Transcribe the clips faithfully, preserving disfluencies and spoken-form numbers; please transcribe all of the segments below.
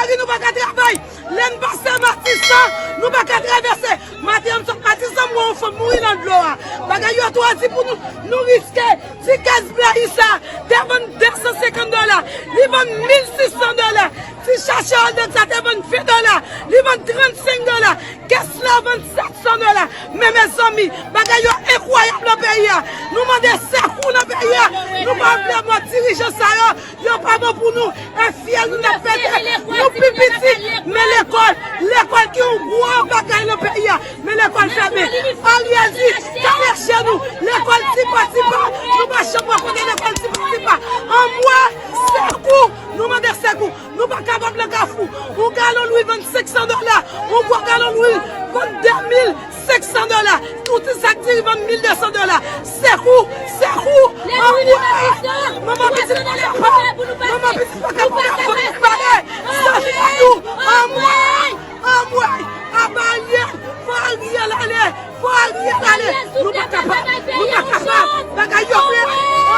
Lari nou pa ka travay. Lè n pase Matisan, nou pa ka travèse. Maten an m sot Matisan, m wè yon fanm mouri nan dlo a. Bagay yo twò di pou nou, nou riske. Ti kès Blayi sa te vann de san senkant dola, li vann mil sis san dola. Ti chache Oldex sa te vann ven dola, li vann trannsenk dola. Kès la vann sèt san dola. Men mezanmi, bagay yo enkwayab nan peyi a. Nou mande sekou nan peyi a. Nou pa vle mò dirijan sa yo. Yo pa bon pou nou. E fyèl nou n ap pete. Nou pi piti. Men lekòl, lekòl ki yon gwo bagay nan peyi a. Men lekòl fèmen. Aryèl di, kale je nou. Lekòl tipa tipa. Nou pa janm wè kote lekòl tipa tipa. Anmwe, sekou. Nou mande sekou. Nou pa kapab nan Kafou. Yon galon lwil vann senk san dola. Yon gwo galon lwil vann de mil senk san dola. Tout sak diri vann mil de san dola. Sekou, sekou. Anmwe. Manman pitit pa kapab. Manman pitit pa kapab. Fòk nou pale. Sa se pa nou. Anmwe. Anmwe. Aba Aryèl. Fò Aryèl ale. Fò Aryèl ale. Nou pa kapab. Nou pa kapab. Bagay yo vle.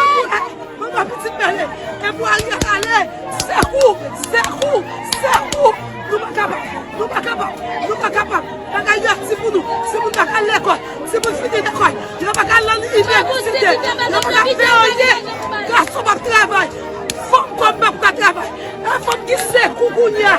Anmwe. Manman pitit mele. E pou Aryèl ale. Sekou, sekou, sekou. Nou pa kapab. Nou pa kapab. Nou pa kapab. Bagay yo ap di pou nou. Timoun pa ka al lekòl. Timoun fini lekòl. Yo pa ka al nan inivèsite. Yo pa ka fè anyen. Gason p ap travay. Fanm kòm p ap ka travay. E fanm ki sekou kounye a.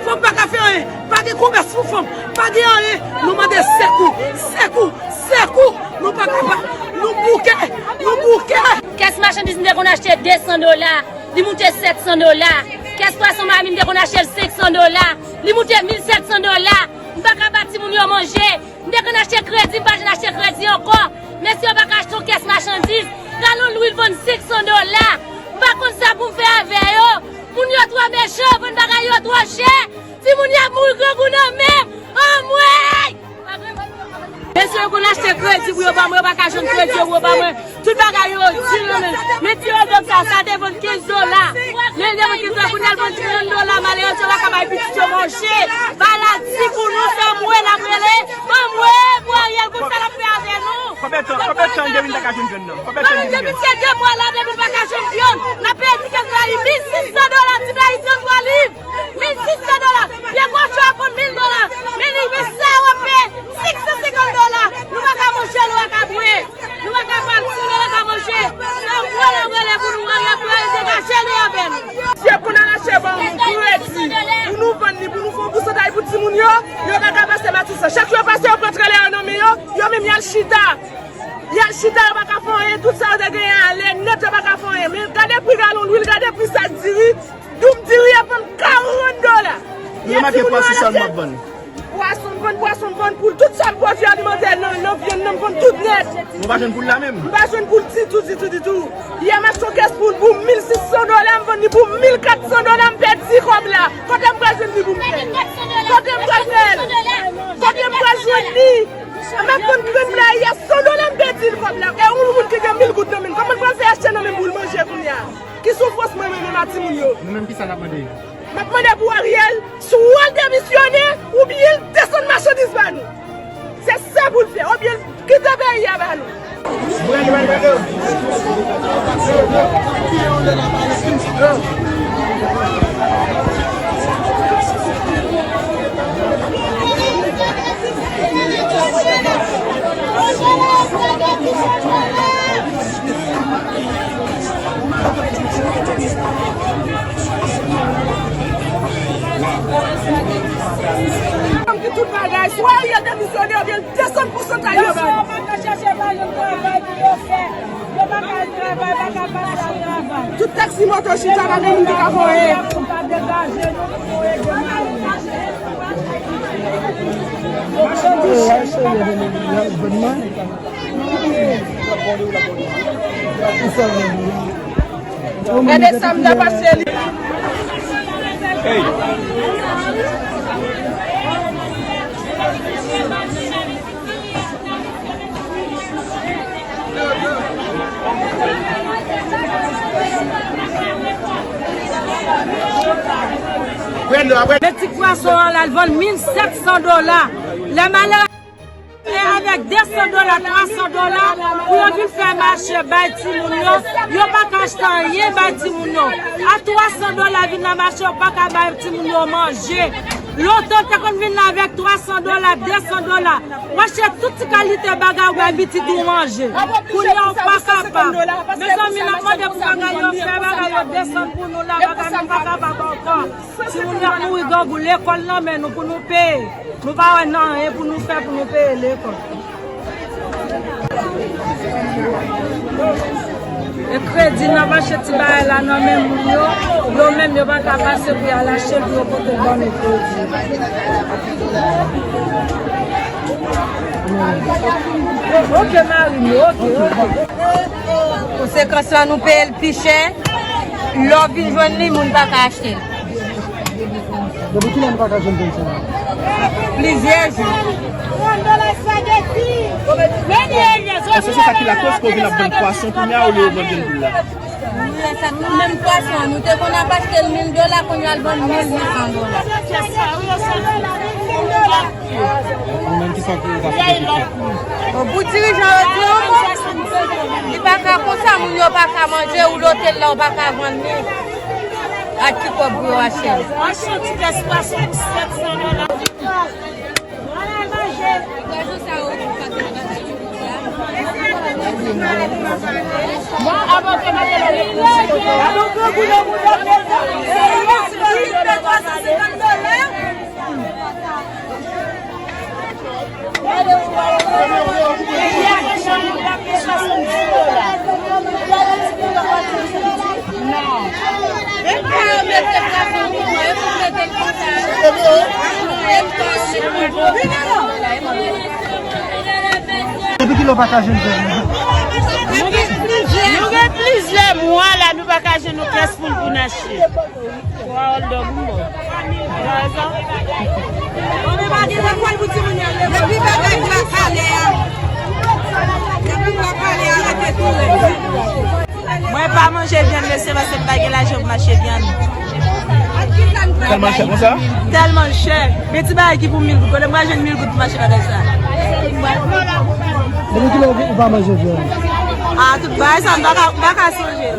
Fanm pa ka fè anyen. Pa gen komès pou fanm. Pa gen anyen. Nou mande sekou. Sekou. Sekou. Nou pa kapab. Nou bouke. Nou bouke. Kès machandiz m te konn achte de san dola, li moute sèt san dola. Kès pwason mami m te konn achte l senk san dola, li moute mil sèt san dola. M pa ka ba timoun yo manje. M te konn achte kredi, m pa jwenn achte kredi ankò. Mesye yo pa ka achte yon kès machandiz. Galon lwil vann senk san dola. M pa konn sa pou m fè avè yo. Moun yo twò mechan, vann bagay yo twò chè. Timoun y ap mouri grangou nan men m. Anmwey! Mesye yo konn achte kredi pou yo ba mwen, yo pa ka jwenn kredi yo pou yo ba mwen. Tout bagay yo di nan men m. Men ti Oldex sa, sa te vann kenz dola. Men li te vann kenz dola, kounye a l vann trant dola. Malerèz yo pa ka bay pitit yo manje. Bagay la di pou nou, se anmwe n ap rele. Anmwe pou Aryèl, konn sa l ap fè avè nou. Konbyen tan, konbyen tan depi n pa ka jwenn vyann nan? Konbyen tan depi n gen? Depi se de mwa la, depi n pa ka jwenn vyann. N ap peye ti kèk la, mil sis san dola, ti bagay tranntwa liv. Mil sis san dola. Pye kochon ap vann mil dola. Men li, men sa w ap peye senk san senkant dola. Nou pa ka manje, nou pa ka bwè. Nou pa ka pati, nou pa ka manje. Se anmwe n ap rele pou nou, Aryèl, pou Aryèl degaje li avè nou. Si yo konn al achte ban nou kredi, pou nou vann li, pou nou fè yon pousantay pou timoun yo, yo pa ka pase Matisan. Chak jou yo pase, yo pran trelè yo nan men yo, yo menm y al chita. Y al chita, yo pa ka fè anyen, tout sa yo te genyen ale nèt, yo pa ka fè anyen. Men gade pri galon lwil, gade pri sak diri, doub diri ap vann karant dola. Nou remake pwason sèlman ap vann. Pwason m vann, pwason m vann, poul, tout sa m pwodui alimantè nan, nan vyann nan, m vann tout nèt. Ou pa jwenn poul la menm? M pa jwenn poul ditou, ditou, ditou. Yè m achte yon kès poul pou mil sis san dola, m vann li pou mil kat san dola, m pèdi kòb la. Kote m pral jwenn li pou m fè? Kote m pral fè l? Kote m pral jwenn li? M ap vann grenn blay a san dola, m pèdi l kòb la. E yon moun ki gen mil goud nan men l, kòman l pral fè achte nan men m pou l manje kounye a? Ki soufrans mwen, mwen menm ak timoun yo? Nou menm, kisa n ap mande? M ap mande pou Ariel, swa l demisyone, oubyen l desann machandiz ba nou. Se sa pou l fè, oubyen l kite peyi a ba nou. Ki tout bagay, swa Ariel demisyone oubyen desann pousantay yo ba nou. Yo pa ka chache ba yo travay pou yo fè. Yo pa ka al travay, pa ka pase al travay. Tout taksi moto chita, pa gen moun ki ka voye. Pou ka degaje nou, pou voye degaje. Gade sa m ta pase li. Men ti pwason an la, l vann mil sèt san dola. Lè malè E avèk de san dola, twa san dola, pou yo vin fè mache bay timoun yo, yo pa ka achte anyen bay timoun yo. A twa san dola vin nan mache, yo pa ka bay timoun yo manje. Lontan, te konn vin avèk twa san dola, de san dola. W achte tout ti kalite bagay ou bay pitit ou manje. Kounye a, ou pa kapab. Mezanmi, n ap mande pou bagay yo fè, bagay yo desann pou nou la, bagay nou pa kapab ankò. Timoun yo ap mouri grangou, lekòl nan men nou pou nou peye. Nou pa wè nan anyen pou nou fè pou nou peye lekòl. E kredi n ap achte ti bagay la nan men moun yo, yo menm yo pa ka pase pou y al achte l pou yo pote ban nou kredi. Ok, mari m, ok, ok. Konsekans lan, nou peye l pi chè. Lè w vin jwenn li, moun pa ka achte l. Depi kilè nou pa ka jwenn bann sa yo? Plizyè jou. Èske se sa ki lakòz ke w vin ap vann pwason kounye a olye w vann grenn poul la? Wi, sa tou menm pwason an. Nou te konn ap achte l mil dola, kounye a l vann mil uit san dola. Ou menm ki sa ki ou ta fè pou fè? Bon, pou dirijan yo di w, li pa ka konsa, moun yo pa ka manje, ou lotel la, ou pa ka vann li. Ak ki kòb pou yo achte l? Achte yon ti kès pwason pou sèt san dola. Bon, avan ke maten la, Depi kilè w pa ka jwenn jèn? Nou gen plizyè mwa la, nou pa ka jwenn yon kès poul pou n achte. Twa hot dog m bon. Depi bagay la kale a, depi la kale a, rete tou rete. Mwen pa manje vyann, mesye, paske m pa gen lajan pou m achte vyann. Tèlman chè konsa? Tèlman chè. Men ti bagay ki pou mil goud. Kote m pral jwenn mil goud pou m achte bagay sa? Depi kilè ou pa manje vyann? A, tout bagay sa, m pa ka, m pa ka sonje.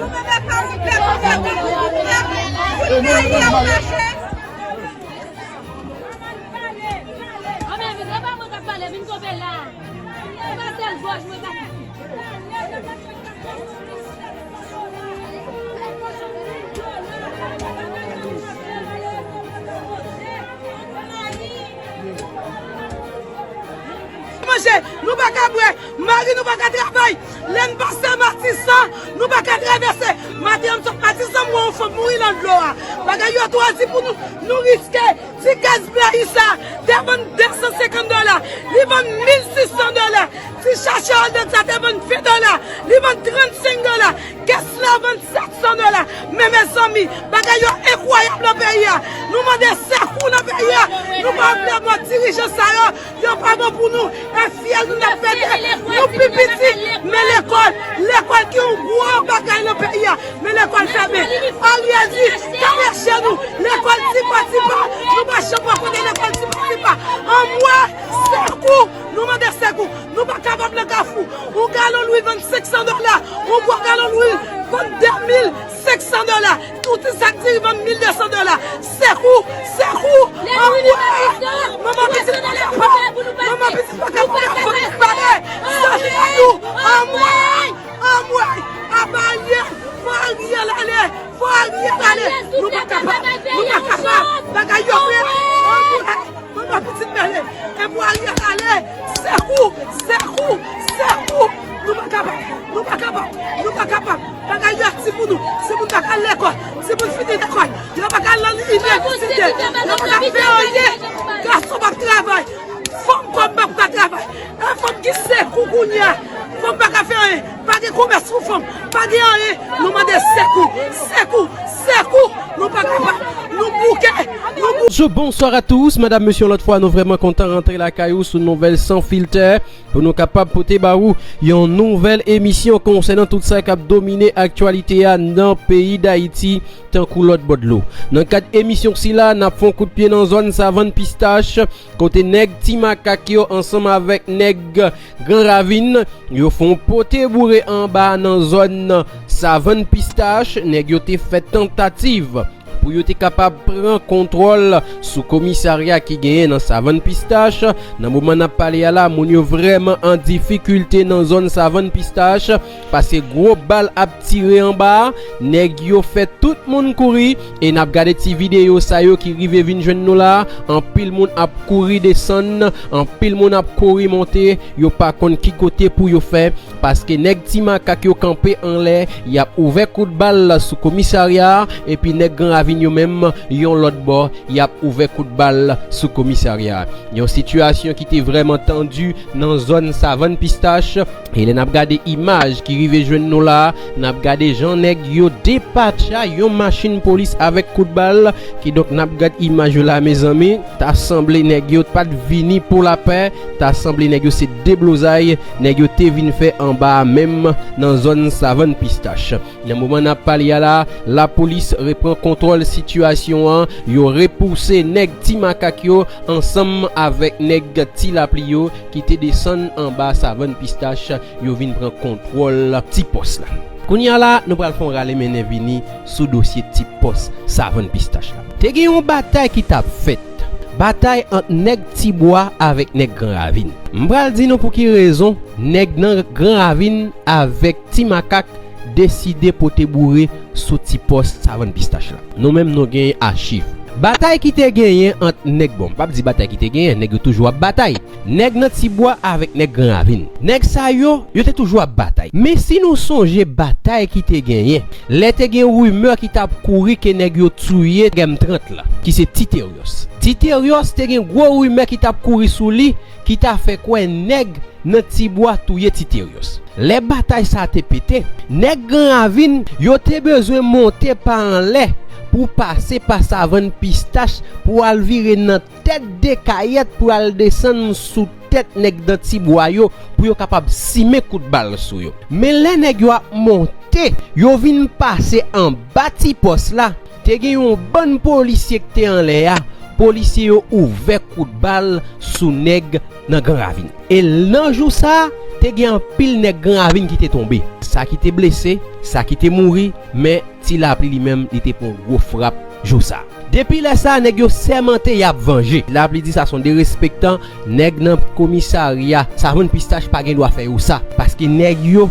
Anmè, vin, se pa mwen k ap pale, vin tonbe la. Se pa sèl gòj mwen k ap. Manje, nou pa ka bwè, mari nou pa ka travay. Lè n pase Matisan, nou pa ka travèse. Maten an, m sot Matisan, m wè yon fanm mouri nan dlo a. Bagay yo twò di pou nou, nou riske. Ti kès blayi sa te vann de san senkant dola, li vann mil sis san dola. Ti chache hot dog sa te vann ven dola, li vann trannsenk dola. Kès la vann sèt san dola. Men mezanmi, bagay yo enkwayab nan peyi a. Nou mande sekou nan peyi a. Nou pa vle mò dirijan sa yo. Yo pa bon pou nou. E fyèl nou n ap pete. Nou pi piti. Men lekòl, lekòl ki yon gwo bagay nan peyi a. Men lekòl fèmen. Ariel di, kale je nou. Lekòl tipa tipa. Nou pa janm wè kote lekòl tipa tipa. Anmwey, sekou. Nou mande sekou. Nou pa kapab nan kafou. Yon galon lwil vann senk san dola. Yon gwo galon lwil vann de mil senk san dola. Tout sa k diri vann mil de san dola. Sekou, sekou. Anmwey. Manman pitit pa kapab. Manman pitit pa kapab. Fòk nou pale. Sòti pa nou. Anmwey. Anmwey. Apa Ariel. Fò Ariel ale. Fò Ariel ale. Nou pa kapab. Nou pa kapab. Bagay yo fè. Anmwey. Manman pitit mele. E pou Ariel ale. Sekou. Sekou. Sekou. Nou pa kapab. Nou pa kapab. Nou pa kapab. Bagay yo ap ti pou nou. Timoun pa ka al lekòl. Timoun fini lekòl. Yo pa ka al nan inivèsite. Yo pa ka fè anyen. Gason p ap travay. Fanm kòm p ap ka travay. E fanm ki sekou kounye a. Fanm pa ka fè anyen. Pa gen komès pou fanm. Pa gen anyen. Nou mande sekou. Sekou. Sekou, nou pa kapab, nou bouke, nou bouke. Bonjou, bonswa a tous, madam, mesye, yon lòt fwa, nou vrèman kontan rantre lakay ou sou Nouvèl San Filtè pou nou kapab pote ba ou yon nouvèl emisyon konsènan tout sa k ap domine aktyalite a nan peyi Dayiti, tankou lòt bò dlo. Nan kad emisyon sila, n ap fè yon kout pye nan zòn Savann Pistach, kote nèg Ti Makak yo ansanm avèk nèg Gran Ravin, yo fè yon pote boure anba nan zòn Savann Pistach. Nèg yo te fè tantativ pou yo te kapab pran kontwòl sou komisarya ki genyen nan Savann Pistach. Nan moman n ap pale a la, moun yo vrèman an difikilte nan zòn Savann Pistach, paske gwo bal ap tire anba a. Nèg yo fè tout moun kouri, e n ap gade ti videyo sa yo ki rive vin jwenn nou la. Anpil moun ap kouri desann, anpil moun ap kouri monte, yo pa konn ki kote pou yo fè, paske nèg Ti Makak yo kanpe anlè, y ap ouvè kout bal sou komisarya a, epi nèg Gran Ravin yo menm, yon lòt bò, y ap ouvè kout bal sou komisarya a. Yon sitiyasyon ki te vrèman tandi nan zòn Savann Pistach. E lè n ap gade imaj ki rive jwenn nou la, n ap gade jan nèg yo depatcha yon machin polis avèk kout bal. Kidonk, n ap gade imaj yo la, mezanmi. Ta sanble nèg yo pa t vini pou lapè, ta sanble nèg yo se deblozay nèg yo te vin fè anba a menm nan zòn Savann Pistach. Nan moman n ap pale a la, lapolis repran kontwòl sitiyasyon an, yo repouse nèg Ti Makak yo ansanm avèk nèg Ti Lapli yo ki te desann anba Savann Pistach, yo vin pran kontwòl ti pòs la. Kounye a la, nou pral fè yon rale mennen vini sou dosye ti pòs Savann Pistach la. Te gen yon batay ki t ap fèt. Batay ant nèg Ti Bwa avèk nèg Gran Ravin. M pral di nou pou ki rezon nèg nan Gran Ravin avèk Ti Makak deside pote boure sou ti pòs Savann Pistach la. Nou menm, nou genyen achiv. Batay ki te genyen ant nèg, bon, m p ap di batay ki te genyen, nèg yo toujou ap batay. Nèg nan Ti Bwa avèk nèg Gran Ravin. Nèg sa yo, yo te toujou ap batay. Men si nou sonje batay ki te genyen, lè te gen rimè ki t ap kouri ke nèg yo touye M trant la, ki se Ti Teryòs. Ti Teryòs, te gen gwo rimè ki t ap kouri sou li, ki ta fè kwè nèg nan Ti Bwa touye Ti Teryòs. Lè batay sa te pete, nèg Gran Ravin yo te bezwen monte pa anlè pou pase pa Savann Pistach, pou al vire nan tèt Dekayèt, pou al desann sou tèt nèg nan Ti Bwa yo, pou yo kapab simen kout bal sou yo. Men lè nèg yo ap monte, yo vin pase anba ti pòs la, te gen yon bann polisye ki te anlè a. Polisye yo ouvè kout bal sou nèg nan Gran Ravin. E nan jou sa a, te gen anpil nèg Gran Ravin ki te tonbe. Sa ki te blese, sa ki te mouri, men Ti Lapli li menm, li te pran yon gwo frap jou sa a. Depi lè sa a, nèg yo sèmante y ap vanje. Ti Lapli di sa se yon derespektan, nèg nan komisarya Savann Pistach pa gen dwa fè yo sa, paske nèg yo,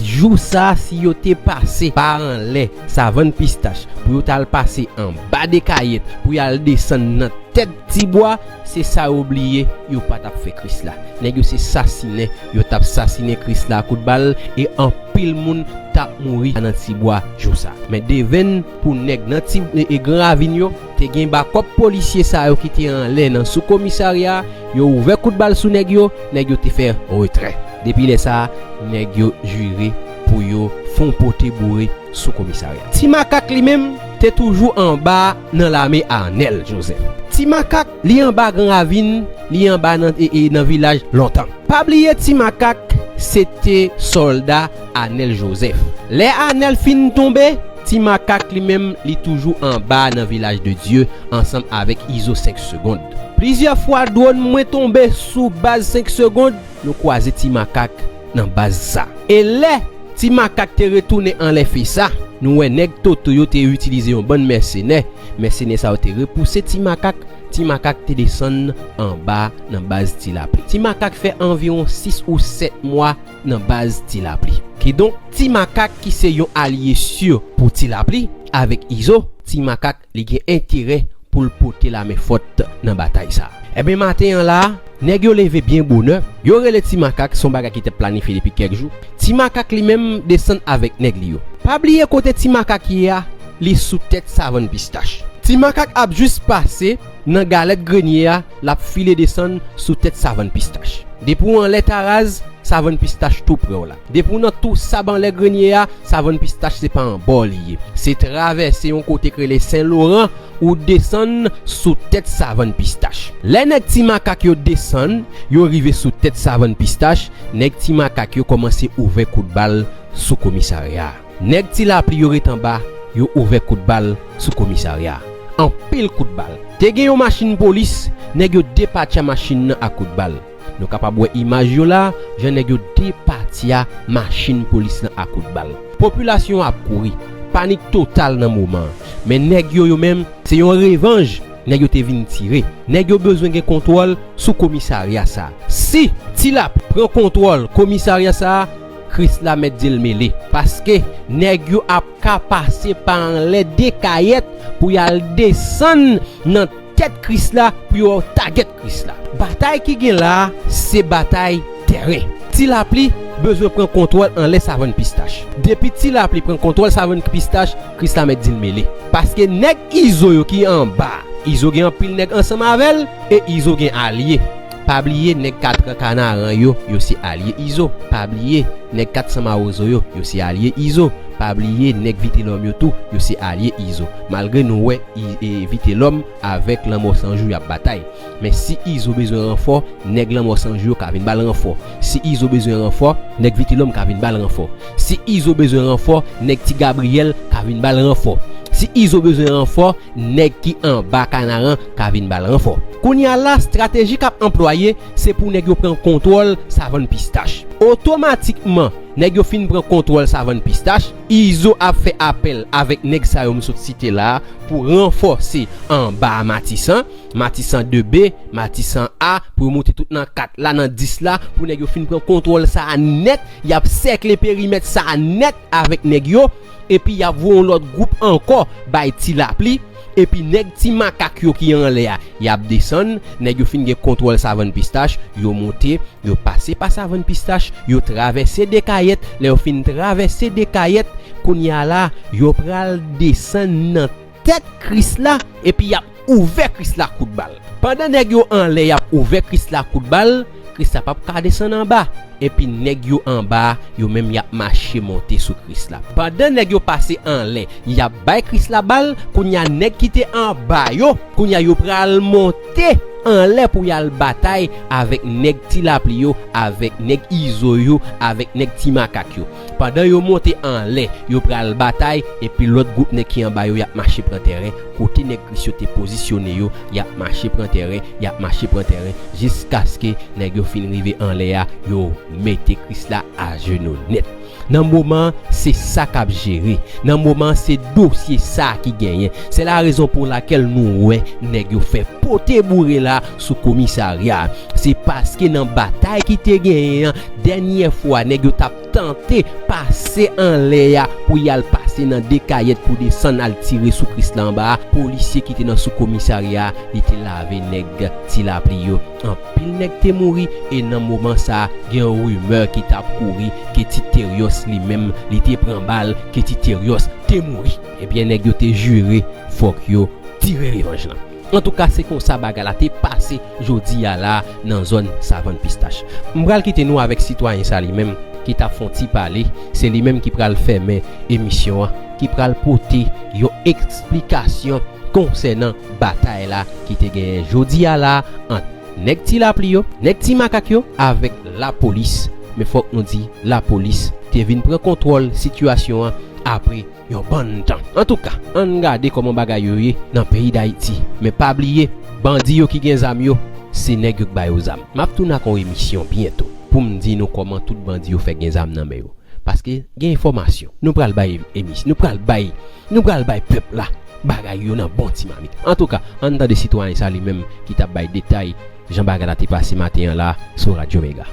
jou sa a, si yo te pase pa anlè Savann Pistach, pou yo t al pase anba Dekayèt, pou y al desann nan tèt Ti Bwa, se sa yo bliye, yo pa t ap fè Krisla. Nèg yo se sasinen, yo t ap sasinen Krisla kout bal, e anpil moun t ap mouri nan Ti Bwa jou sa. Men devenn pou nèg nan Ti, e, e Gran Ravin yo, te gen bakòp polisye sa yo ki te anlè nan sou komisarya, yo ouvè kout bal sou nèg yo, nèg yo te fè retrè. Depi lè sa a, nèg yo jire pou yo fè yon pote boure sou komisarya. Ti Makak li menm te toujou anba nan lame Anèl Jozèf. Ti Makak, li anba Gran Ravin, li anba nan, e, e, nan vilaj Lontan. Pa bliye Ti Makak se te sòlda Anèl Jozèf. Lè Anèl fin tonbe, Ti Makak li menm, li toujou anba nan Vilaj de Dye ansanm avèk Izo senk Segond. Plizyè fwa dwòn mwen tonbe sou baz senk Segond, nou kwaze Ti Makak nan baz sa. E lè Ti Makak te retounen anlè fesa, nou wè nèg Toto yo te itilize yon bann mèsenè. Mèsenè sa yo te repouse Ti Makak. Ti Makak te desann anba nan baz Ti Lapli. Ti Makak fè anviwon sis ou sèt mwa nan baz Ti Lapli. Kidonk, Ti Makak ki se yon alye si pou Ti Lapli avèk Izo, Ti Makak li gen enterè pou l pote lame fòt nan batay sa a. Ebyen, maten an la, nèg yo leve byen bonè, yo rele Ti Makak, se yon bagay ki te planifye depi kèk jou. Ti Makak li menm desann avèk nèg li yo. Pa bliye kote Ti Makak ye a, li sou tèt Savann Pistach. Ti Makak ap jis pase nan Galèt Grenye a, l ap file desann sou tèt Savann Pistach. Depi w anlè Taraz, savann pistach tou pre w la. Depi w nan tou sab anlè grenye a, savann pistach se pa anba w li ye. Se travèse yon kote k rele Sen Loran, ou desann sou tèt savann pistach. Lè nèg Ti Makak yo desann, yo rive sou tèt savann pistach, nèg Ti Makak yo kòmanse ouvè kout bal sou komisarya a. Nèg Ti Lapli yo ret anba, yo ouvè kout bal sou komisarya a. Anpil kout bal. Te gen yon machin polis, nèg yo depatcha machin nan ak kout bal. Nou kapab wè imaj yo la, jan nèg yo depatya machin polis lan ak kout bal. Popilasyon an ap kouri, panik total nan moman an. Men nèg yo, yo menm, se yon revanj nèg yo te vin tire. Nèg yo bezwen gen kontwòl sou komisarya sa a. Si Ti Lapli pran kontwòl komisarya sa a, Krisla mèt di l mele. Paske nèg yo ap ka pase pa anlè de kayèt pou y al desann nan tèt Krisla pou yo tagèt Krisla. Batay ki gen la a, se batay tèren. Ti Lapli bezwen pran kontwòl anlè savann pistach. Depi Ti Lapli pran kontwòl savann pistach, Krisla mèt di l mele. Paske nèg Izo yo ki anba, Izo gen anpil nèg ansanm avè l, e Izo gen alye. Pa bliye nèg Katran Kanaran yo, yo se alye Izo. Pa bliye nèg Kat San Mawozo yo, yo se alye Izo. Pa bliye nèg Vitelòm yo tou, yo se alye Izo. Malgre nou wè I- e, Vitelòm avèk Lanmò San Jou y ap batay. Men si Izo bezwen ranfò, nèg Lanmò San Jou yo ka vin ba l ranfò. Si Izo bezwen ranfò, nèg Vitelòm ka vin ba l ranfò. Si Izo bezwen ranfò, nèg Ti Gabriyèl ka vin ba l ranfò. Si Izo bezwen ranfò, nèg ki anba Kanaran ka vin ba l ranfò. Kounye a la, estrateji k ap anplwaye, se pou nèg yo pran kontwòl savann pistach. Otomatikman, nèg yo fin pran kontwòl savann pistach, Izo ap fè apèl avèk nèg sa yo m sot site la a pou ranfòse anba Matisan, Matisan de B, Matisan A, pou yo moute tout nan kat la, nan dis la, pou nèg yo fin pran kontwòl sa a nèt, y ap sèkle perimèt sa a nèt avèk nèg yo, epi y ap voye yon lòt gwoup ankò bay Ti Lapli, epi nèg Ti Makak yo ki anlè a, y ap desann, nèg yo fin gen kontwòl savann pistach, yo moute, yo pase pa savann pistach, yo travèse de kayèt, lè yo fin travèse de kayèt, kounye a la, yo pral desann nan tèt Krisla, epi y ap ouvè Krisla kout bal. Pandan nèg yo anlè y ap ouvè Krisla kout bal, Krisla p ap ka desann anba. Epi nèg yo anba a, yo menm y ap mache monte sou Krisla. Pandan nèg yo pase anlè, y ap bay Krisla bal, kounye a nèg ki te anba yo, kounye a yo pral monte anlè pou y al batay avèk nèg Ti Lapli yo, avèk nèg Izo yo, avèk nèg Ti Makak yo. Pandan yo monte anlè, yo pral batay, epi lòt gwoup nèg ki anba yo, y ap mache pran tèren. Kote nèg Kris yo te pozisyone yo, y ap mache pran tèren, y ap mache pran tèren, jiskaske nèg yo fin rive anlè a, yo mete Krisla ajenou nèt. Nan moman an, se sa k ap jere. Nan moman an, se dosye sa a ki genyen. Se la rezon pou lakèl nou wè nèg yo fè pote boure la sou komisarya a. Se paske nan batay ki te genyen an, dènyè fwa nèg yo t ap tante pase anlè a pou y al pase nan de kayèt pou desann al tire sou Krisla anba a, polisye ki te nan sou komisarya a, li te lave nèg Ti Lapli yo. Anpil nèg te mouri, e nan moman sa a, gen yon rimè ki t ap kouri ke Ti Teryòs li menm, li te pran bal, ke Ti Teryòs te mouri. Ebyen, nèg yo te jire fòk yo tire revanj lan. Antouka, se konsa bagay la te pase jodi a la nan zòn Savann Pistach. M pral kite nou avèk sitwayen sa li menm ki t ap fè yon ti pale, se li menm ki pral fèmen emisyon an, ki pral pote yon eksplikasyon konsènan batay la ki te genyen jodi a la ant nèg Ti Lapli yo, nèg Ti Makak yo avèk lapolis. Men fòk nou di, lapolis te vin pran kontwòl sitiyasyon an apre yon bann tan. Antouka, ann gade kòman bagay yo ye nan peyi Dayiti. Men pa bliye, bandi yo ki gen zam yo, se nèg yo k ba yo zam. M ap tounen ak yon emisyon byento pou m di nou kòman tout bandi yo fè gen zam nan men yo. Paske gen enfòmasyon. Nou pral bay emis-, nou pral bay, nou pral bay pèp la bagay yo nan bon ti mamit. Antouka, ann tande sitwayen sa li menm ki t ap bay detay jan bagay la te pase maten an la sou Radyo Mega.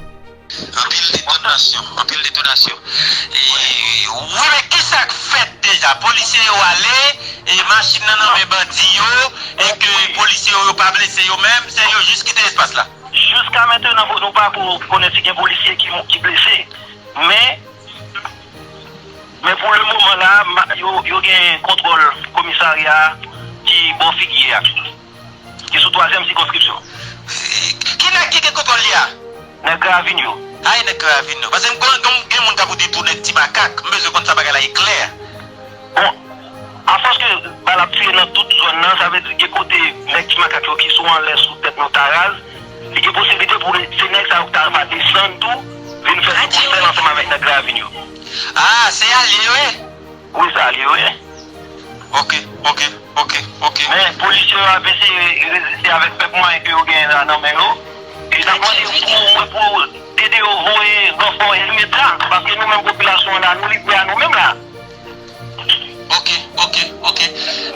Anpil detonasyon, anpil detonasyon. E, wi, men kisa k fèt deja? Polisye yo ale, e machin nan nan men bandi yo, e ke polisye yo, yo pa blese yo menm, se yo jis kite espas la. Jiska mentenan, nou pa ko-, konnen si gen polisye ki, ki blese. Men, men pou le moman la, ma-, yo, yo gen kontwòl komisarya ki bò Figye a, ki sou twazyèm sikonskripsyon. Ki nèg ki gen kontwòl li a? Nèg Gravin yo. Ay, nèg Gravin yo. Paske m konn gen, gen moun k ap di tou nèg Ti Makak. M bezwen konn sa bagay la e klè. Bon, afòs ke bal ap tire nan tout zòn nan, sa vle di gen kote nèg Ti Makak yo ki sou anlè sou tèt nou ta raz. Li gen posiblite pou se nèg sa yo ki ta va desann tou, vin fè sipòtè ansanm avèk nèg Gravin yo. Ah, se alye yo ye? Wi, se alye yo ye. Ok, ok, ok, ok. Men polisye yo ap eseye reziste avèk pèp mwayen ke yo genyen la nan men yo. E n ap mande pou, pou ede yo voye ranfò imedyat, paske nou menm popilasyon an la, nou livré a nou menm la. Ok, ok, ok.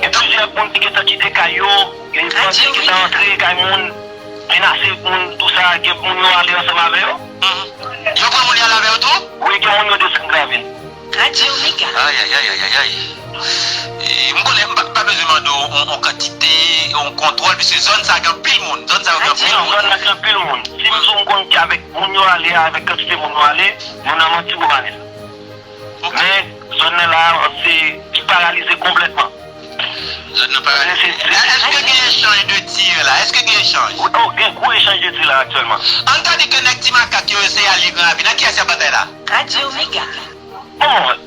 Gen plizyè moun ki gentan kite kay yo, gen bandi ki gentan antre kay moun, menase moun, tou sa, gen moun yo ale ansanm avè yo. Mhm. Yo pran moun yo ale avè yo tou? Wi, gen moun yo desann Gravin. Radyo Mega. Ay, ay, ay, ay, ay, ay. E, m konnen m pa, pa bezwen mande w yon, yon kantite, yon kontwòl, piske zòn sa gen anpil moun. Zòn sa yo gen anpil moun. Zòn nan gen anpil moun. Si m di w m konn ki avèk moun yo ale, avèk kantite moun yo ale, nou nan manti ou pa nèt. Ok. Men, zòn nan la, se paralize konplètman. Zòn nan paralize. Èske gen echanj de tir la? Èske gen echanj? Oh, gen gwo echanj de tir la aktyèlman. Ann ta di ke nèg Ti Makak yo, se alye Gran Ravin. Nan kiyès y ap batay la? Radyo Mega. Bon,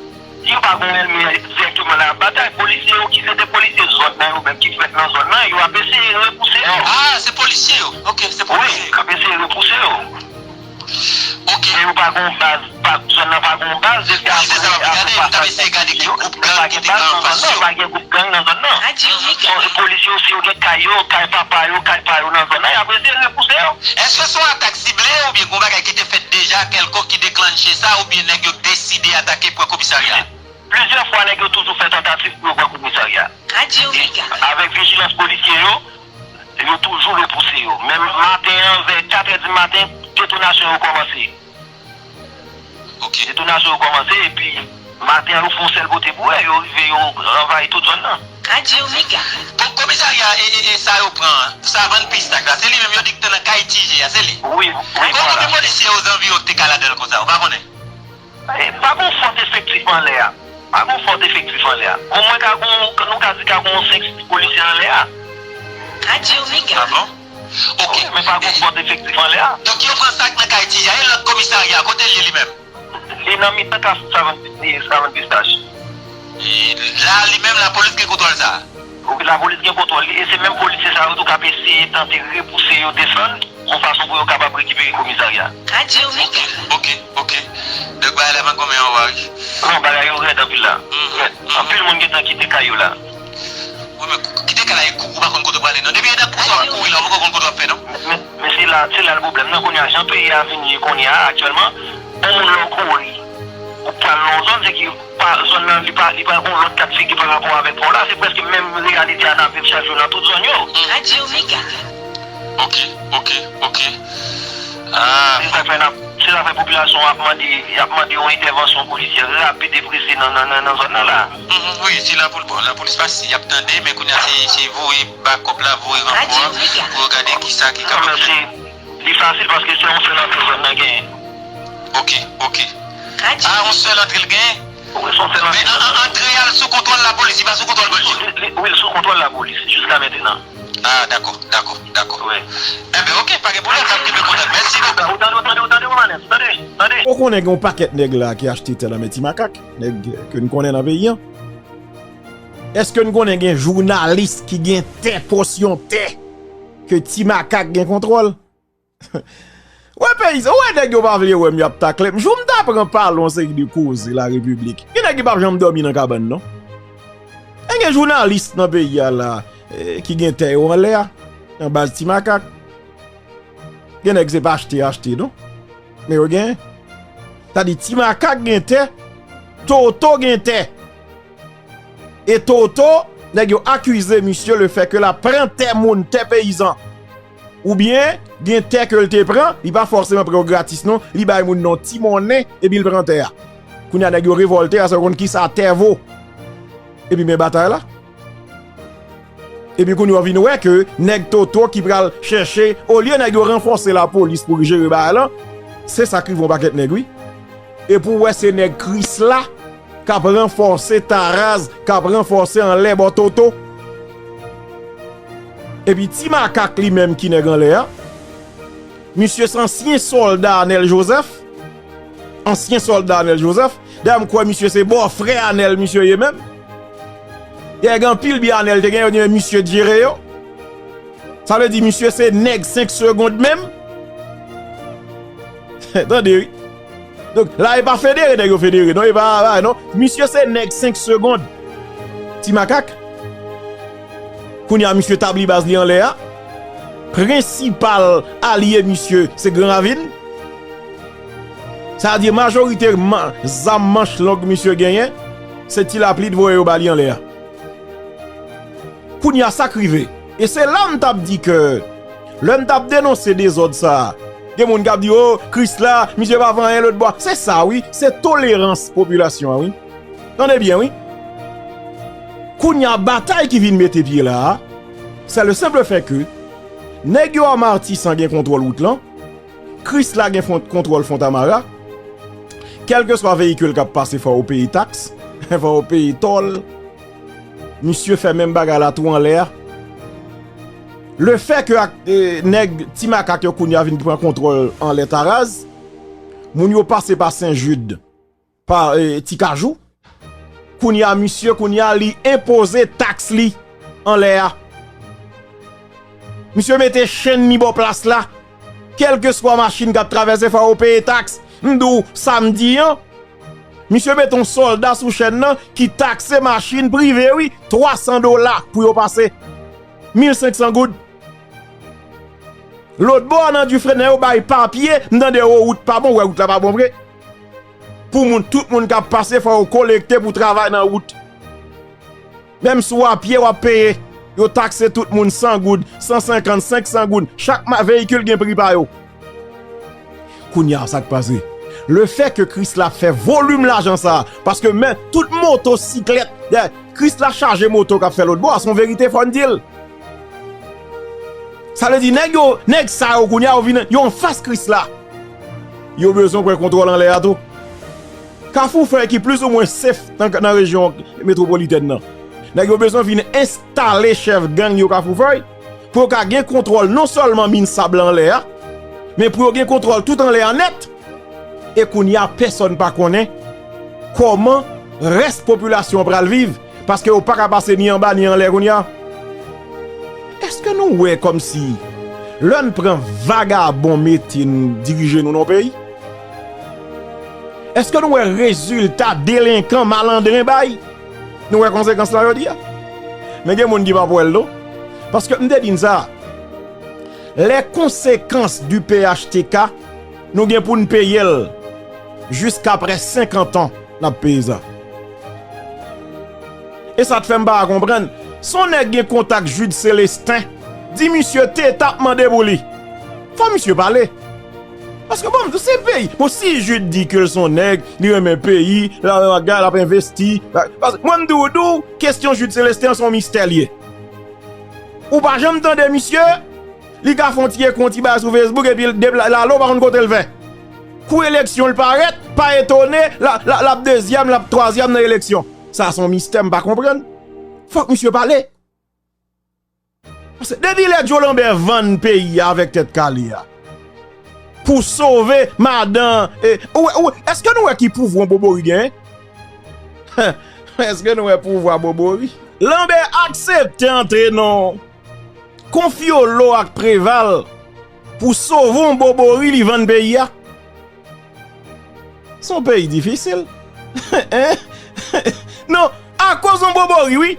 yo pa gon ènmi dirèkteman nan batay. Polisye yo ki se te polisye zòn nan yo menm ki fèt nan zòn nan, yo ap eseye repouse yo. Ah, se polisye yo. Ok, se polisye yo. Wi, y ap eseye repouse yo. Ok. Men yo pa gon baz, pa, zòn nan pa gon baz, depi apre, apre pasaj nèg yo, yo pa gen baz nan zòn nan, pa gen gwoup gang nan zòn nan. Radyo Mega. Bon, se polisye yo, si yo gen kay yo, kay papa yo, kay pa yo nan zòn nan, y ap eseye repouse yo. Èske se yon atak sible oubyen gon bagay ki te fèt deja kèlkonk ki deklanche sa oubyen nèg yo deside atake pran komisarya? Plizyè fwa nèg yo toujou fè tantativ pou yo pran komisarya. Radyo Mega. Avèk vijilans polisye yo, yo toujou repouse yo. Menm maten an, vè katrè di maten, detonasyon yo kòmanse. Ok. Detonasyon yo kòmanse, epi maten an, yo fè yon sèl bote bourè, yo rive, yo anvayi tout zòn nan. Radyo Mega. Bon, komisarya e, e, e sa yo pran an, sa vann pistak la, se li menm yo di ki te nan kay Ti Je a, se li? Wi, wi, vwala. Konbyen polisye ozanvi yo ki te ka ladan l konsa, ou pa konnen? E, pa gon fòt efektif anlè a. Pa gon fòt efektif anlè a. Omwen ka gon, nou ka di ka gon senk sis polisye anlè a. Radyo Mega. Ah bon? Ok. Wi, men pa gon fòt efektif anlè a. Donk, yo pran sa k nan kay Ti Je a, e lòt komisarya, kote l ye li menm? Li nan mitan kafou Savann, Savann Pistach. E la, li menm, lapolis gen kontwòl sa? Wi, lapolis gen kontwòl li, e se menm polisye sa yo tou k ap eseye tante repouse yo desann, yon fason pou yo kapab rekipere komisarya. Radyo Mega. Ok, ok. Donk, bagay la pa gonmen anwa, wi. Non, bagay yo rèd anpil la. Mhm, rèd. Mhm. Anpil moun gentan kite kay yo la. Wi, men k-, kite kay la e kouri, ou pa konn kote w prale, non. Depi e nan kouri w ap kouri la, ou poko konn kote w ap fè, non. Men, men, men se la, se la l pwoblèm nan. Kounye a, jan peyi a vin ye kounye a, aktyèlman, yon moun lè w kouri, ou pral nan yon zòn, se ki pa, zòn nan, li pa, li pa gon lòt kat figi pa rapò avèk pa w la. Se prèske menm reyalite a n ap viv chak jou nan tout zòn yo. Radyo Mega. Ok, ok, ok. Ah. Se sa k fè n ap, se sa k fè popilasyon an ap mande, y ap mande yon entèvansyon polisyè rapid e prese nan, nan, nan, nan zòn nan la. Mhm, wi, si lapol-, bon, lapolis pa si y ap tande, men kounye a se, se voye bakòp la, voye ranfò a, pou yo gade kisa ki kapab fèt. Non, men se, li fasil paske se yon sèl antre zòn nan genyen. Ok, ok. Ah, yon sèl antre l genyen? Wi, se yon sèl antre. Men an, an, antre a l sou kontwòl lapolis, li pa sou kontwòl bandi? Li, li, wi, l sou kontwòl lapolis, jiska mentenan. Ah, dakò, dakò, dakò. Wi. Enben, ok, pa gen pwoblèm, n ap kenbe kontak. Mèsi bokou. Ou tande, ou tande, ou tande, Romanes, tande, tande. Ou konnen gen yon pakèt nèg la ki achte tè nan men Ti Makak, nèg ke n konnen nan peyi a. Èske n konnen gen jounalis ki gen tè, pòsyon tè, ke Ti Makak gen kontwòl? Wè peyizan, wè nèg yo pa vle wè m, y ap takle m. Jou m ta pran pale yon seri de koze Larepiblik. Gen nèg ki p ap janm dòmi nan kabann, non. E gen jounalis nan peyi a la, eh, ki gen tè yo anlè a, nan baz Ti Makak. Gen nèg se pa achte, achte, non. Men yo gen. Sa di Ti Makak gen tè, Toto gen tè. E Toto, nèg yo akize misye le fè ke l ap pran tè moun, tè peyizan. Oubyen, gen tè ke l te pran, li pa fòseman pran yo gratis non, li bay moun nan ti monnen, epi l pran tè a. Kounye a nèg yo revòlte, paske yo konn kisa tè vo. Epi men batay la. Epi kounye a w vin wè ke nèg Toto ki pral chèche, olye nèg yo ranfòse lapolis pou jere bagay lan, se sa k rive yon pakèt nèg wi. Epi w wè se nèg Krisla k ap ranfòse Taraz, k ap ranfòse anlè bò Toto. Epi Ti Makak li menm ki nèg anlè a, misye se ansyen sòlda Arnel Joseph. ansyen sòlda Anèl Jozèf. Dayè, m kwè misye se bòfrè Anèl misye ye menm. Dayè, gen anpil byen Anèl te gen, yo di men misye t jere yo. Sa vle di misye se nèg senk segond menm. Tande, wi. Donk, la, e pa federe nèg yo federe, non, e pa, pa, non. Misye se nèg senk segond. Ti Makak. Kounye a, misye tabli baz li anlè a. Prensipal alye misye, se Gran Ravin. Sa vle di, majorite ma-, zam manch long misye genyen, se Ti Lapli t voye yo ba li anlè a. Kounye a, sa k rive? E se la m t ap di ke, lè m t ap denonse dezòd sa a, gen moun k ap di, "O, Krisla, misye pa fè anyen lòtbò a." Se sa, wi, se tolerans popilasyon an, wi. Tande byen, wi. Kounye a, batay ki vin mete pye la a, c'est le simple fait que nèg yo a Matisan gen kontwòl wout lan, Krisla gen fon-, kontwòl Fontamara, kèlkeswa veyikil k ap pase, fò yo peye taks, fò yo peye tòl. Misye fè menm bagay la tou anlè a. Le fè ke ak-, e, nèg Ti Makak yo kounye a vin pran kontwòl anlè Taraz, moun yo pase pa Sen Jid, pa, e, Ti Kajou. Kounye a, misye, kounye a, li enpoze taks li anlè a. Misye mete chenn li bò plas la. Kèlkeswa machin k ap travèse, fò yo peye taks. M di w, samdi an, misye mete yon sòlda sou chèn nan ki takse machin prive, wi, twa san dola pou yo pase. Mil senk san goud. Lòtbò a nan Difrennen, yo bay papye, m tande, o, wout pa bon, wè, wout la pa bon vre. Pou moun, tout moun k ap pase, fò yo kolekte pou travay nan wout. Menm si w apye, w ap peye. Yo takse tout moun san goud, san senkant, senk san goud. Chak ma-, veyikil gen pri pa yo. Kounye a, sa k pase? Le fè ke Krisla ap fè volim lajan sa a, paske men tout motosiklèt, dè, Krisla chaje moto k ap fè lòtbò a, se yon verite, fò n di l. Sa vle di, nèg yo, nèg sa yo kounye a, yo vin, yo anfas Krisla. Yo bezwen pran kontwòl anlè a tou. Kafou Fèy ki plizoumwen safe nan, nan rejyon metwopolitèn nan. Nèg yo bezwen vin enstale chèf gang yo Kafou Fèy pou yo ka gen kontwòl non sèlman min sab la anlè a, men pou yo gen kontwòl tout anlè a nèt. E kounye a, pèsonn pa konnen kòman rès popilasyon an pral viv, paske yo pa ka pase ni anba ni anlè kounye a. Èske nou wè kòmsi lè n pran vagabon mete n dirije nou nan yon peyi? Èske nou wè rezilta delenkan, malandren bay? Nou wè konsekans lan jodi a? Men gen moun ki p ap wè l non. Paske m te di n sa, les conséquences du P H T K, nou gen pou n peye l jiskaprè senkant an, n ap peye sa. E sa t fè m pa ka konprann. Si yon nèg gen kontak Jude Célestin, di misye Tete ap mande pou li. Fò misye pale. Paske bon, m di w se peyi. Bon, si Jude di ke l se yon nèg, li renmen peyi, l ap bagay, l ap envesti. Paske mwen m di w, di w, kesyon Jude Célestin an se yon mistè l ye. Ou pa janm tande misye, li ka fè yon ti ekri, yon ti bagay sou Facebook, epi l depla-, lale, ou pa konn kote l fè. Kou eleksyon, l parèt, pa etone, l a, l a, l ap dezyèm, l ap twazyèm nan eleksyon. Sa se yon mistè, m pa konprann. Fòk misye pale. Paske depi lè Joe Lambert vann peyi a avèk Tèt Kale a, pou sove madan, e, ou, ou, èske nou wè ki pouvwa Bobori genyen? Èske nou wè pouvwa Bobori? Lambert aksepte antre nan konfyolo ak Preval pou sove yon Bobori li vann peyi a. Se yon peyi difisil. Hein? Non, akoz yon Bobori, wi.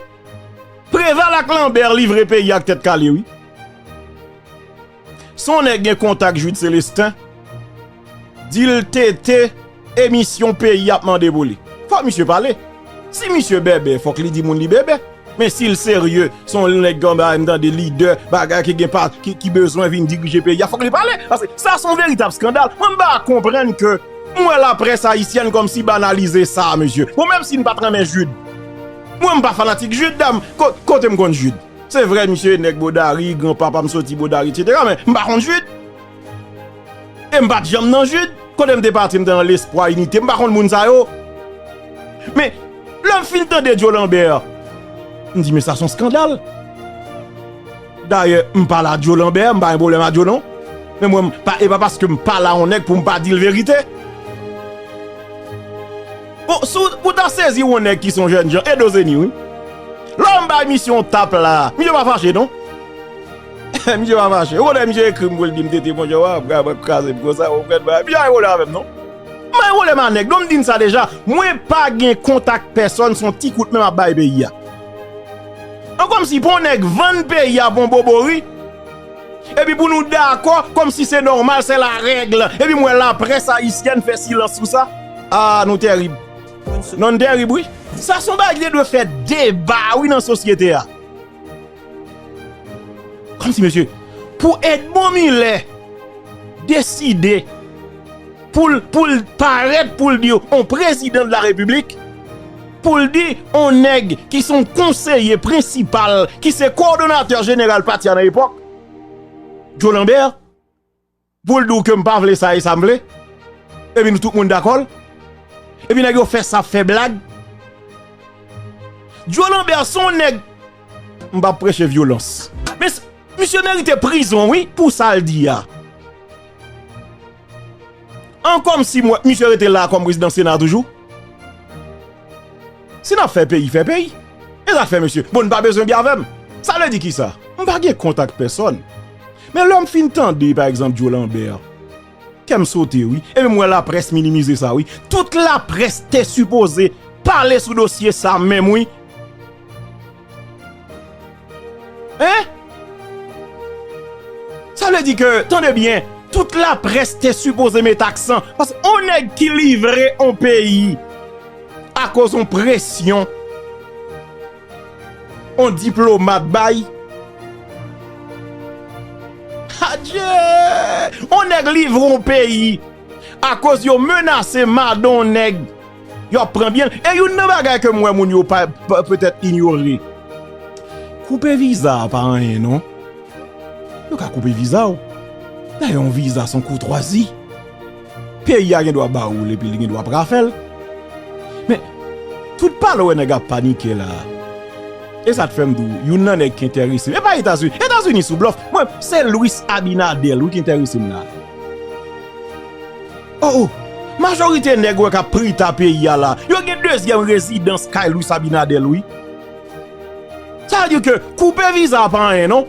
Preval ak Lambert livre peyi ak Tèt Kale, wi. Si yon nèg gen kontak Jude Célestin, di l Tete, emisyon peyi ap mande pou li. Fòk misye pale. Si misye bèbè, fòk li di moun li bèbè. Men si l serye, se yon nèg anba, m tande lidè, bagay ki gen pa, ki, ki bezwen vin dirije peyi a, fòk li pale. Paske sa se yon veritab eskandal. Mwen m pa konprann ke m wè laprès ayisyèn kòmsi banalize sa, mesye. Bon, menm si n pa t renmen Jude. Mwen m pa fanatik Jude, dam, ko-, kote m konn Jude? Se vre, misye nèg Bodari, granpapa m soti Bodari, etsetera, men m pa konn Jude. E m pa t janm nan Jude. Kote m te pati, m te nan Lespwa, Inite, m pa konn moun sa yo. Men, lè m fin tande Joe Lambert, m di, men sa se yon eskandal. Dayè, m pale a Joe Lambert, m pa gen pwoblèm a Joe non. Men mwen, m pa, e pa paske m pale a yon nèg pou m pa di l verite. Si w, pou ta sezi yon nèg ki se yon jènjan, Edo Zeni, wi. Lè m bay misye yon tap la, misye pa fache, non. Misye pa fache. Ou konnen misye ekri m pou l di m tete, monchè, w ap kraze m konsa, ou konprann, misye pa gen pwoblèm avè m, non. Mwen gen pwoblèm a nèg, non, m di n sa deja. Mwen pa gen kont ak pèsòn, se yon ti kout men m ap bay peyi a. An kòmsi pou yon nèg vann peyi a pou yon bobori, epi pou nou dakò, kòmsi se nòmal, se la règle. Epi m wè laprès ayisyèn fè silans sou sa. Ah, nou tèrib. Non, n tèrib, wi. Sa se yon bagay ki te dwe fè deba, wi, nan sosyete a. Kòmsi, mesye, pou Edmond Miller deside pou l, pou l parèt, pou l di yon prezidan de la repiblik, pou l di yon nèg ki se yon konseye prensipal, ki se kowòdonatè jeneral pati a nan epòk, Joe Lambert, pou l di w ke m pa vle sa e sa m vle, epi nou tout moun dakò l, epi nèg yo fè sa, fè blag. Joe Lambert se yon nèg, m p ap preche vyolans. Men s-, misye merite prizon, wi, pou sa l di a. An kòmsi mwen, misye rete la kòm prezidan Sena toujou. Si n ap fè peyi, fè peyi. E sa k fè, mesye, bon, n pa bezwen byen avè m. Sa vle di kisa? M pa gen kont ak pèsòn. Men lè m fin tande, pa egzanp, Joe Lambert, kè m sote, wi. Epi m wè laprès minimize sa, wi. Tout laprès te sipoze pale sou dosye sa menm, wi. Hein? Sa vle di ke, tande byen, tout laprès te sipoze met aksan. Paske on nèg ki livre on peyi akoz on presyon on diplomat bay. Adye! On nèg livre on peyi akoz yo menase madan on nèg. Yo ap pran byen l. E youn nan bagay ke m wè moun yo pa, pa, petèt inyore. Koupe viza a pa anyen non. Yo ka koupe viza w. Dayè, yon viza se yon koutwazi. Peyi a gen dwa ba ou l epi li gen dwa pa ka fè l. Men, tout pale w wè nèg ap panike la. E sa t fè m di w, youn nan nèg ki enterese m. E pa Etazini. Etazini sou blòf. Mwen, se Luis Abinader, wi, ki enterese m la. Oh, oh. Majorite nèg wè k ap prita peyi a la. Yo gen dezyèm rezidans kay Luis Abinader, wi. Sa vle di ke koupe viza pa anyen, non.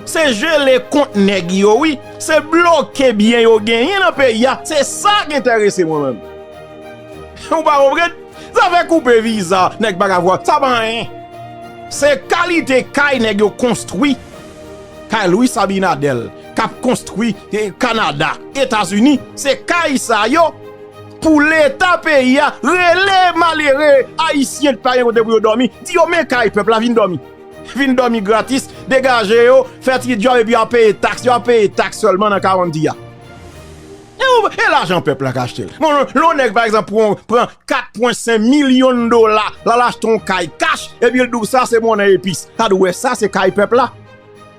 Se jele kont nèg yo, wi. Se bloke byen yo genyen nan peyi a. Se sa ki enterese mwen menm. Ou pa konprann? Zafè koupe viza, nèg pa ka vwa. Sa pa anyen. Se kalite kay nèg yo konstwi. Kay Luis Abinader, k ap konstwi, eh, Kanada, Etazini. Se kay sa yo. Pou leta peyi a, rele malere ayisyen ki pa gen kote pou yo dòmi. Di yo men kay pèp la, vin dòmi. Vin dòmi gratis, degaje yo, fè ti djòb epi y ap peye taks, y ap peye taks sèlman nan Kawandi a. E ou, e lajan pèp la k achte l. Bon, lè yon nèg, pa egzanp, pran, pran kat pwen senk milyon dola, l al achte yon kay kach, epi l di w sa se monnen epis. Sa di w wè sa se kay pèp la.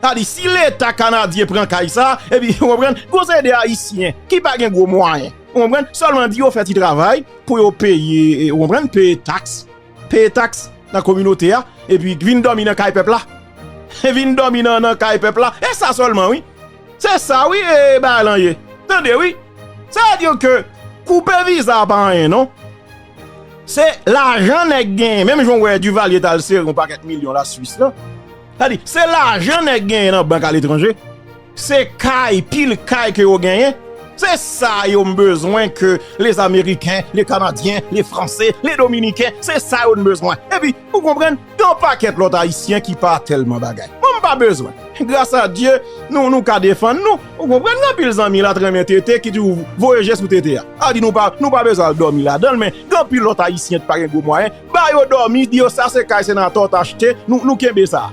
Sa di, si leta kanadyen pran kay sa, epi, ou konprann, gon seri de ayisyen ki pa gen gwo mwayen, ou konprann, sèlman di yo fè ti travay pou yo peye, ou konprann, peye taks, peye taks nan kominote a, epi vin dòmi nan kay pèp la. Vin dòmi nan, nan kay pèp la. E sa sèlman, wi. Se sa, wi, e bagay lan ye. Tande, wi. Sa vle di ke koupe viza pa anyen, non. Se lajan nèg genyen. Menm jan w wè Duvalier t al sere yon pakèt milyon Laswis lan. Sa di, se lajan nèg genyen nan bank aletranje. Se kay, pil kay ke yo genyen. Se sa yo m bezwen ke les Américains, les Canadiens, les Français, les Dominicains, se sa yo n bezwen. Epi, ou konprann, gen yon pakèt lòt ayisyen ki pa tèlman bagay. Mwen, m pa bezwen. Gras a Dye, nou, nou ka defann nou. Ou konprann, gen anpil zanmi la t renmen tete ki toujou voye je sou tete a. A di nou pa, nou pa bezwen al dòmi ladan l, men gen anpil lòt ayisyen ki pa gen gwo mwayen. Ba yo dòmi, di yo sa se kay senator t achte, nou, nou kenbe sa.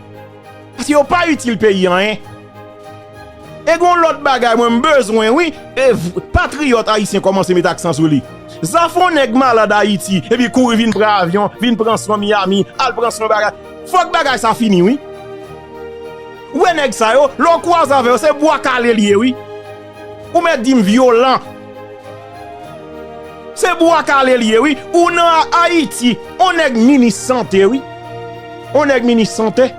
Paske yo pa itil peyi anyen. E gon lòt bagay mwen m bezwen, wi, e v-, patriyòt ayisyen kòmanse met aksan sou li. Zafè yon nèg malad Ayiti, epi kouri vin pran avyon, vin pran swen Miami, al pran swen bagay. Fòk bagay sa fini, wi. Ou wè nèg sa yo, lè w kwaze avè yo, se bwa kale l ye, wi. Ou mèt di m vyolan. Se bwa kale l ye, wi. Ou nan Ayiti, on nèg minis sante, wi. On nèg minis sante.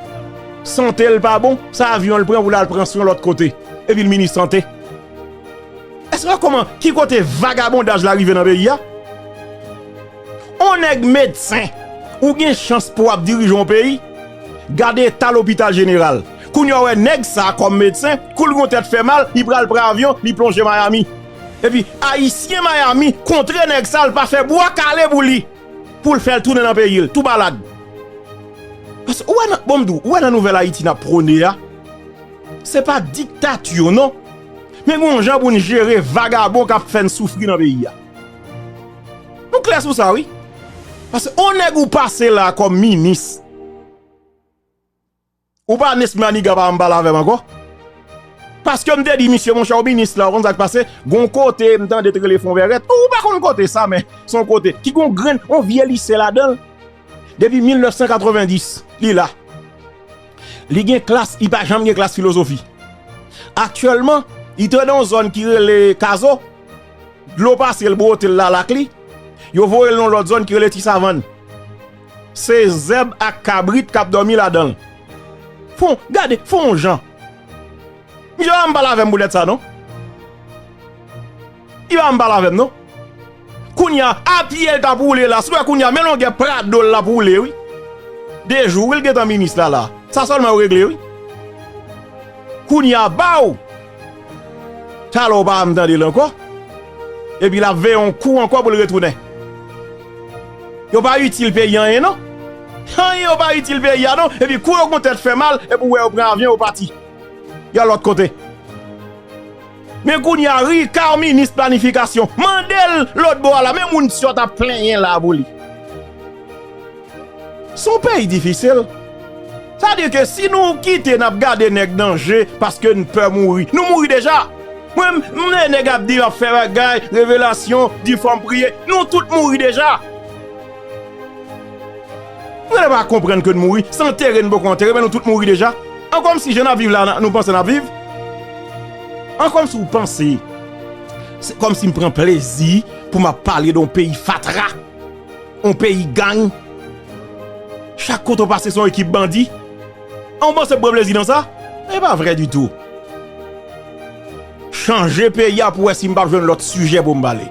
Sante l pa bon, se avyon l pran pou l al pran swen lòt kote. Epi l minis sante. Èske w wè kòman, ki kote vagabondaj la rive nan peyi a? On nèg medsen, ou gen chans pou w ap dirije yon peyi, gade eta lopital jeneral. Kounye a w wè nèg sa a kòm medsen, kou l gen yon tèt fè mal, li pral pran avyon, li plonje Miami. Epi, Ayisyen Miami kontre nèg sa a, l pa fè bwa kale pou li, pou l fè l tounen nan peyi l, tou malad. Paske, ou wè nan, bon, m di w, ou wè nan nouvèl Ayiti n ap pwone a, se pa diktati, non. Men gen yon jan pou n jere vagabon k ap fè n soufri nan peyi a. Nou klè sou sa, wi. Paske on nèg ou pase la kòm minis, ou pa Nesmy Maniga pa janm pale avè m ankò. Paske m te di misye, monchè, ou minis la, ou konn sa k pase? Gon kote m tande t rele Fonvèrèt. Ou pa konn kote sa, men se yon kote ki gon grenn, on vye lise ladan l. Depi mil nèf san katrevenndis, li la. Li gen klas, li pa janm gen klas filozofi. Aktyèlman, li te nan yon zòn ki rele Kazo. Dlo pase l, bwote l la lak li. Yo voye l nan yon lòt zòn ki rele Ti Savann. Se zèb ak kabrit k ap dòmi ladan l. Fon, gade, fon jan. Misye pa janm pale avè m poutèt sa, non. Li pa janm pale avè m, non. Kounye a, a pye l t ap woule la. Si w wè kounye a, men longè Prado l l ap woule, wi. De jou, wi, l gentan minis la, la. Sa sèlman yo regle, wi. Kounye a, baw! Talè w pa janm tande l ankò. Epi l ap veye yon kou ankò pou l retounen. Yo pa itil peyi anyen, non. Anyen yo pa itil peyi a, non. Epi kou yo gon tèt fè mal, epi w wè yo pran avyon, yo pati. Y al lòt kote. Men kounye a, Ricard, minis planifikasyon, mande l lòt bò a la, men moun sòt ap plenyen la pou li. Se yon peyi difisil. Sa di ke si nou kite n ap gade nèg nan je paske n pè mouri, nou mouri deja. Mwen, m wè nèg ap di y ap fè bagay, revelasyon, di fò m priye. Nou tout mouri deja. Nou pa konprann ke n mouri, se antere n poko antere, men nou tout mouri deja. An kòmsi jan n ap viv la, nou panse n ap viv? An kòmsi w panse se kòmsi m pran plezi pou m ap pale de yon peyi fatra, yon peyi gang. Chak kote w pase se yon ekip bandi. An w panse m pran plezi nan sa? E pa vrè ditou. Chanje peyi a pou wè si m p ap jwenn lòt sijè pou m pale.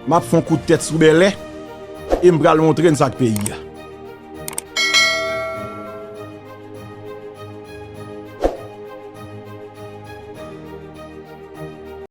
M ap fè yon kout tèt sou bèlè e m pral montre n sa k peyi a.